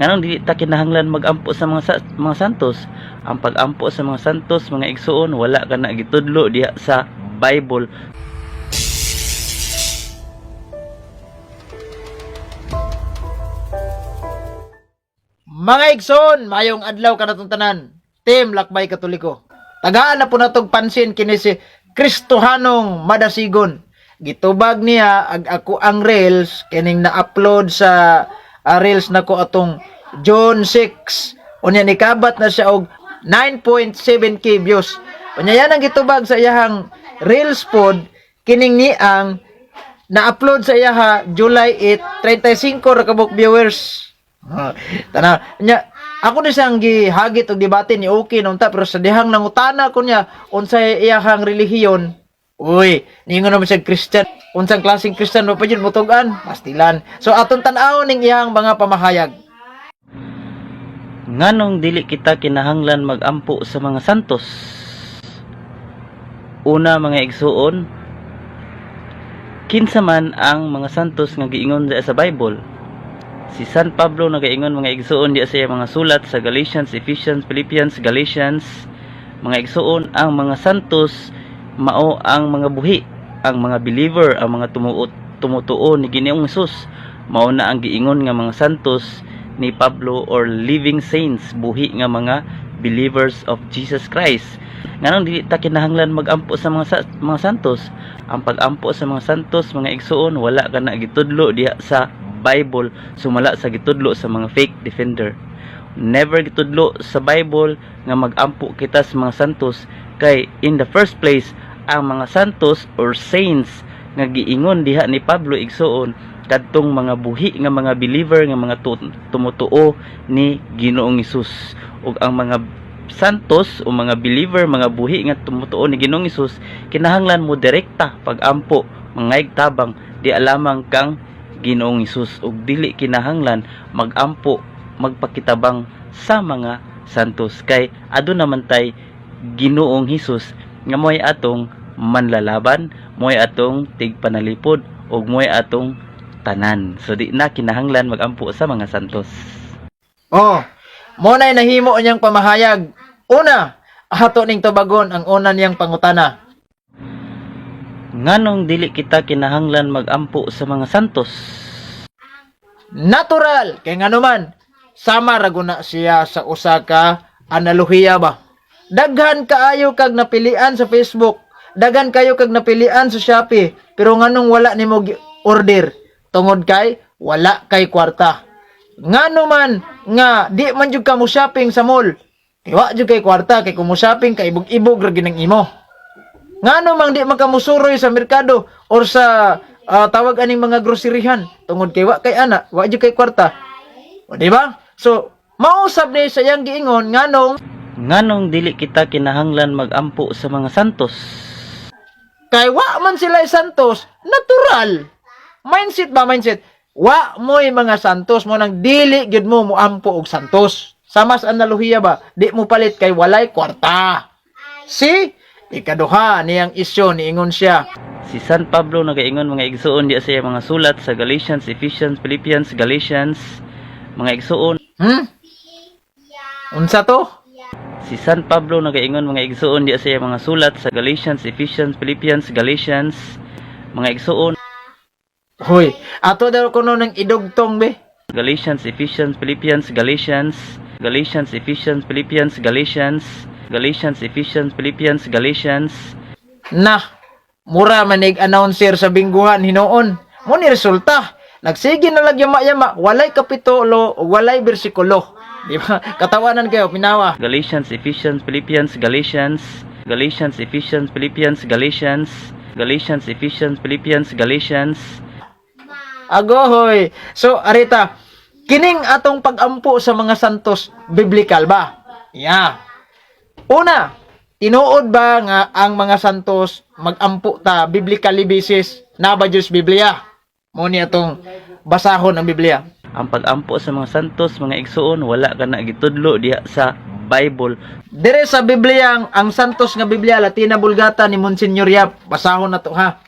Nganong dili ta kinahanglan magampo sa mga santos? Ang pagampo sa mga santos, mga igsuon, wala ka na gitudlo diha sa Bible. Mga igsoon, mayong adlaw kanatong tanan. Team Lakbay Katoliko. Tagaan na po natog pansin kini si Kristohanong Madasigon. Gitubag niya ag ako ang reels kining na-upload sa reels nako atong June 6. Unya nikabat na siya og 9.7K views. Unya yan ang gitubag sa iyahang reels pod kining ni ang na-upload sa iyaha July 8, 35 ra kabuk viewers. Ah, tanaw nya ako ni siyang gihagit og debate ni okay nung ta, pero sa dihang nangutana ko niya unsay iyahang relihiyon. Uy, ningon naman siya Christian. Unsang klaseng Christian mo pa jud mutug-an? Pastilan. So atong tan-awon ning iyang mga pamahayag. Nganong dili kita kinahanglan magampo sa mga santos? Una, mga igsuon, kinsa man ang mga santos nga giingon diha sa Bible? Si San Pablo nagaingon, mga igsuon, diha sa iyang mga sulat sa Galatians, Ephesians, Philippians, Galatians, mga igsuon, ang mga santos mao ang mga buhi, ang mga believer, ang mga tumutuo ni Ginoong Hesus. Mao na ang giingon nga mga santos ni Pablo or living saints, buhi nga mga believers of Jesus Christ. Nganong dili ta kinahanglan magampo sa mga santos? Ang pagampo sa mga santos, mga igsuon, wala ka na gitudlo diha sa Bible, sumala sa gitudlo sa mga fake defender. Never gitudlo sa Bible nga magampo kita sa mga santos kay in the first place, ang mga santos or saints nga giingon diha ni Pablo, igsuon, kadtong mga buhi nga mga believer nga mga tumutuo ni Ginoong Hesus. Ug ang mga santos o mga believer, mga buhi nga tumutuo ni Ginoong Hesus, kinahanglan mo direkta pagampo, mangayg tabang di alamang kang Ginoong Hesus ug dili kinahanglan magampo, magpakitabang sa mga santos kay aduna man tay Ginoong Hesus nga mo'y atong manlalaban, mo'y atong tigpanalipod ug mo'y atong tanan. So di na kinahanglan magampo sa mga santos. Oh, mo na'y nahimo niyang pamahayag. Una, ato ning tubagon ang una niyang pangutana. Nganong dili kita kinahanglan magampo sa mga santos? Natural kay nganuman sama ra guna siya sa usa ka analohiya ba. Daghan kaayo kag napilian sa Facebook, daghan kayo kag napilian sa Shopee, pero nganong wala nimo order? Tungod kay wala kay kwarta. Ngano man nga di man jud ka mo shopping sa mall? Kay wa jud kay kwarta, kay kung mo shopping kay ibog-ibog ra gyud ang imo. Ngano mang di man ka mosuroy sa merkado or sa tawag aning mga groceryhan? Tungod kay wa kay ana, wa jud kay kwarta. O, di ba? So mausab ni sa iyang giingon nganong Nganong dili kita kinahanglan magampo sa mga santos? Kay wa man sila santos, natural. Mindset ba, mindset? Wa mo'y mga santos mo nang dili gyud mo moampo og santos. Sama sa analohiya ba, di mo palit kay walay kwarta. Si ikaduha niyang isyo, niingon siya. Si San Pablo nagaingon, mga igsuon, diha sa iyang mga sulat sa Galatians, Ephesians, Philippians, Galatians, mga igsuon. Unsa to? Si San Pablo nagaingon, mga igsuon, diha sa iyang mga sulat sa Galatians, Ephesians, Philippians, Galatians, mga igsuon. Hoy, ato daw kuno ng idugtong be. Galatians, Ephesians, Philippians, Galatians, Galatians, Ephesians, Philippians, Galatians, Galatians, Ephesians, Philippians, Galatians. Na, mura manig announcer sa bingguhan hinuon. Mo ni resulta. Nagsige na lang yama-yama, walay kapitulo, walay bersikulo. Di ba? Katawanan kayo, pinawa. Galatians, Ephesians, Philippians, Galatians, Galatians, Ephesians, Philippians, Galatians, Galatians, Ephesians, Philippians, Galatians. Agohoy. So, arita, kining atong pagampo sa mga santos, biblical ba? Yeah. Una, tinuod ba nga ang mga santos magampo ta biblically basis na ba Diyos Biblia? Mo ni atong basahon ang Biblia. Ang pagampo sa mga santos, mga igsuon, wala ka na gitudlo diha sa Bible. Dire sa Biblia, ang santos nga Biblia Latina Vulgata ni Monsignor Yap, basahon na to ha.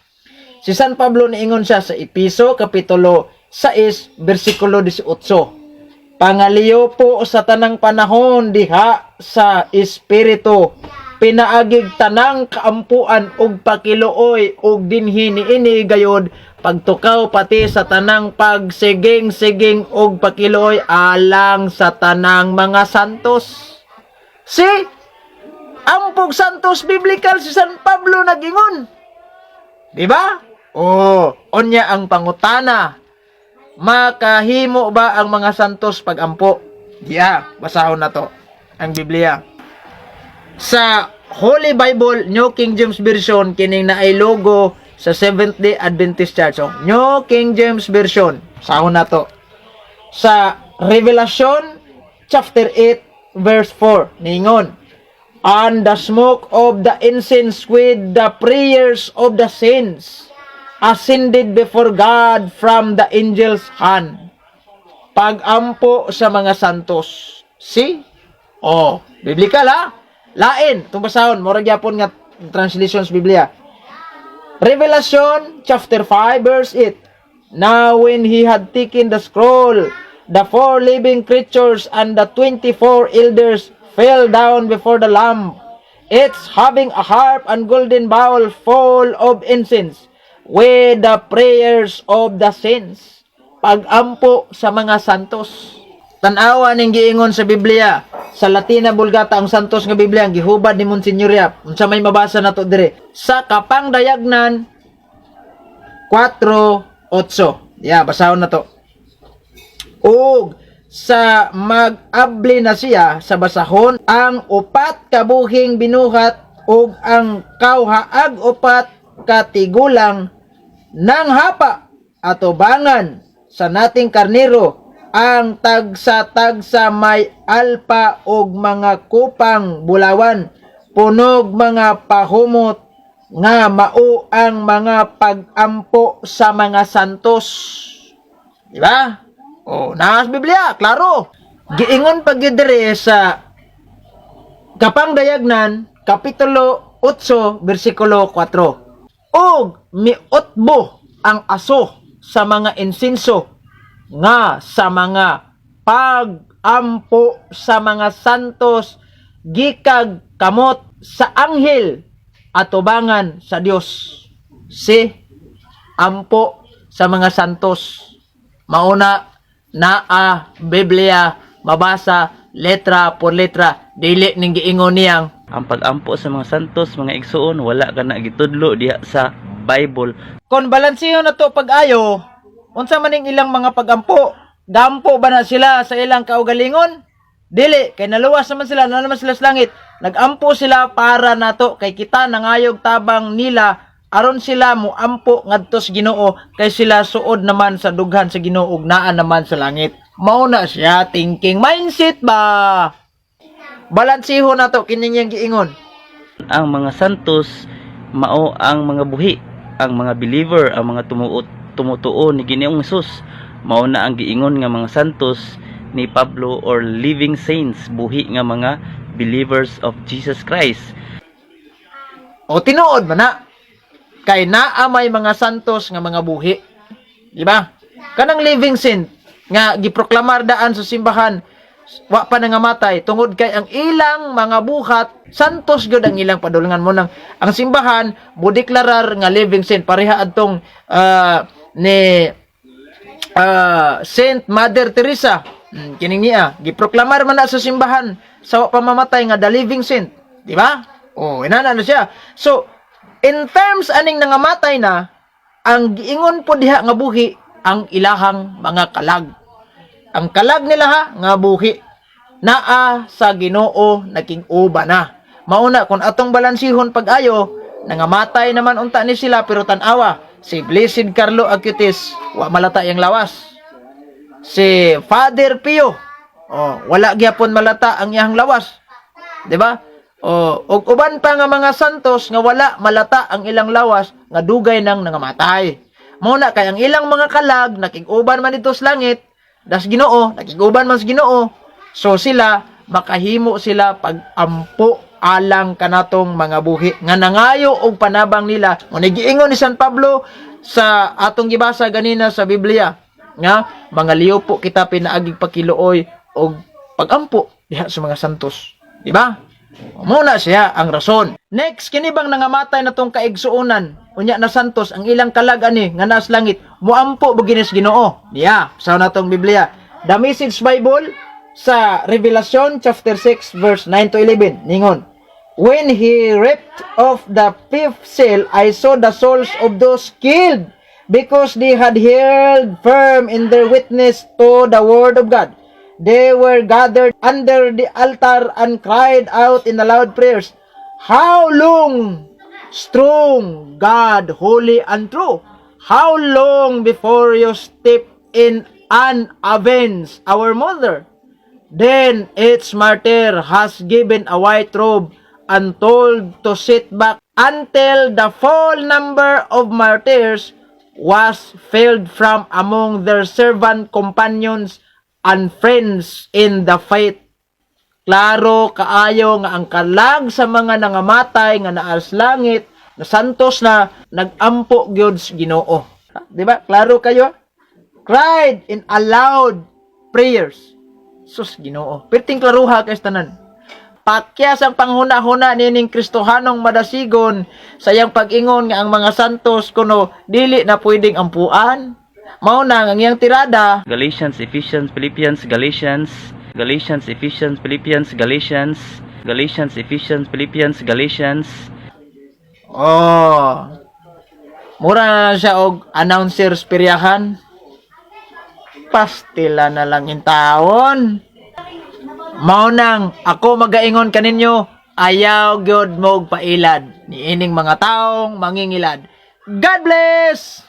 Si San Pablo niingon siya sa Episo kapitulo 6 bersikulo 18. Pangaliyo po sa tanang panahon diha sa espiritu pinaagig tanang kaampuan ug pakiluoy ug dinhi niini gayod pagtukaw pati sa tanang pagsiging-siging ug pakiluoy alang sa tanang mga santos. Si ampog santos biblical si San Pablo nagingon. Di ba? Oh, unya ang pangutana. Makahimo ba ang mga santos pagampo? Yeah, basahon na to ang Biblia. Sa Holy Bible, New King James Version, kining naay logo sa Seventh Day Adventist Church. So, New King James Version, sahon na to. Sa Revelation chapter 8 verse 4, ningon, "And the smoke of the incense with the prayers of the saints ascended before God from the angel's hand." Pagampo sa mga santos. See? Oh, biblical ha? Lain, itong basahon, mura gyapon nga translations Biblia. Revelation chapter 5 verse 8. "Now when he had taken the scroll, the four living creatures and the 24 elders fell down before the Lamb, each having a harp and golden bowl full of incense, with the prayers of the saints." Pagampo sa mga santos. Tanawa ning giingon sa Biblia. Sa Latina Vulgata, ang santos nga Biblia ang gihubad ni Monsignor Yap. Unsa may mabasa nato dire? Sa Kapangdayagnan 4:8. Yeah, basahon na to. "Ug sa mag-abli na siya sa basahon, ang upat ka buhing binuhat ug ang kawhaag 4 ka tigulang nanghapa atubangan sa nating karnero, ang tagsa-tagsa may alpa ug mga kupang bulawan punog mga pahumot nga mao ang mga pag-ampo sa mga santos." Di ba? Oh, naa sa Biblia, klaro. Giingon pag diri sa Kapangdayagnan, Kapitulo 8, versikulo 4. "Og miutbo ang aso sa mga insinso nga sa mga pag-ampo sa mga santos gikag kamot sa anghel atubangan sa Dios." Si ampo sa mga santos. Mauna naa Biblia, mabasa letra por letra, dili ning giingon niyang Ang pagampo sa mga santos, mga igsuon, wala ka na gitudlo diha sa Bible. Kon balansihon na to pag-ayo, unsa man ning ilang mga pagampo? Gampo ba na sila sa ilang kaugalingon? Dili, kay naluwas naman sila, na naman sila sa langit. Nagampo sila para nato kay kita nangayog tabang nila aron sila muampo ngadto sa Ginoo kay sila suod naman sa dughan sa Ginoo ug naa naman sa langit. Mao na siya, thinking mindset ba? Balansihon na to kining iyang giingon. Ang mga santos mao ang mga buhi, ang mga believer, ang mga tumutuo ni Ginoong Hesus. Mao na ang giingon nga mga santos ni Pablo or living saints, buhi nga mga believers of Jesus Christ. O tinuod man na. Kay naa may mga santos nga mga buhi. Di ba? Kanang living saint nga giproklamar daan sa simbahan wa pa nangamatay tungod kay ang ilang mga buhat santos gyud ang ilang padulngan mo nang ang simbahan mo deklarar nga living saint, pareha adtong ni Saint Mother Teresa. Kining niya giproklamar man na sa simbahan sa wa pa mamatay nga the living saint, di ba? Oh, inana na siya. So in terms aning nangamatay na, ang giingon po diha nga buhi ang ilahang mga kalag. Ang kalag nila ha nga buhi naa sa Ginoo, nakig-uba na. Mauna kung atong balansihon pag-ayo, nangamatay naman unta ni sila, pero tan-awa si Blessed Carlo Acutis, wa malata yang lawas. Si Father Pio, oh, wala gyapon malata ang iyang lawas, di ba? Oh, ug uban pa nga mga santos nga wala malata ang ilang lawas nga dugay nang nangamatay. Mao na kay ang ilang mga kalag nakig-uban man dito sa langit, das Ginoo, nakig-uban man sa Ginoo. So sila makahimo sila pag-ampo alang kanatong mga buhi nga nangayo og panabang nila. Mo giingon ni San Pablo sa atong gibasa ganina sa Biblia. Nga mga liupo kita pinaagig pakiluoy og pagampo diha sa mga santos. Di ba? Muna siya ang rason. Next, kini bang nangamatay na tong kaigsuonan, unya na santos, ang ilang kalag ani nga naas langit, muampo ba ginis Ginoo? Diya, sa natong Biblia. The Message Bible sa Revelation chapter 6 verse 9 to 11 ningon, "When he ripped off the fifth seal, I saw the souls of those killed because they had held firm in their witness to the word of God. They were gathered under the altar and cried out in the loud prayers, 'How long, strong God, holy and true? How long before you step in and avenge our mother?' Then each martyr has given a white robe and told to sit back until the full number of martyrs was filled from among their servant companions and friends in the faith." Klaro kaayo nga ang kalag sa mga nangamatay nga naas langit na santos na nagampo gyud sa Ginoo. Di ba? Klaro kayo? Cried in a loud prayers. Sus, Ginoo. Perting klaruha kay tanan. Pakyas ang panghuna-huna nining Kristohanong madasigon sa iyang pag-ingon nga ang mga santos kuno dili na pwedeng ampuan. Mao na ang iyang tirada. Galatians, Ephesians, Philippians, Galatians, Galatians, Ephesians, Philippians, Galatians, Galatians, Ephesians, Philippians, Galatians. Oh. Mura na lang siya og announcer spiryahan. Pastila na lang yung taon. Mao nang ako magaingon kaninyo, ayaw gyud mo'g pailad niining mga taong mangingilad. God bless!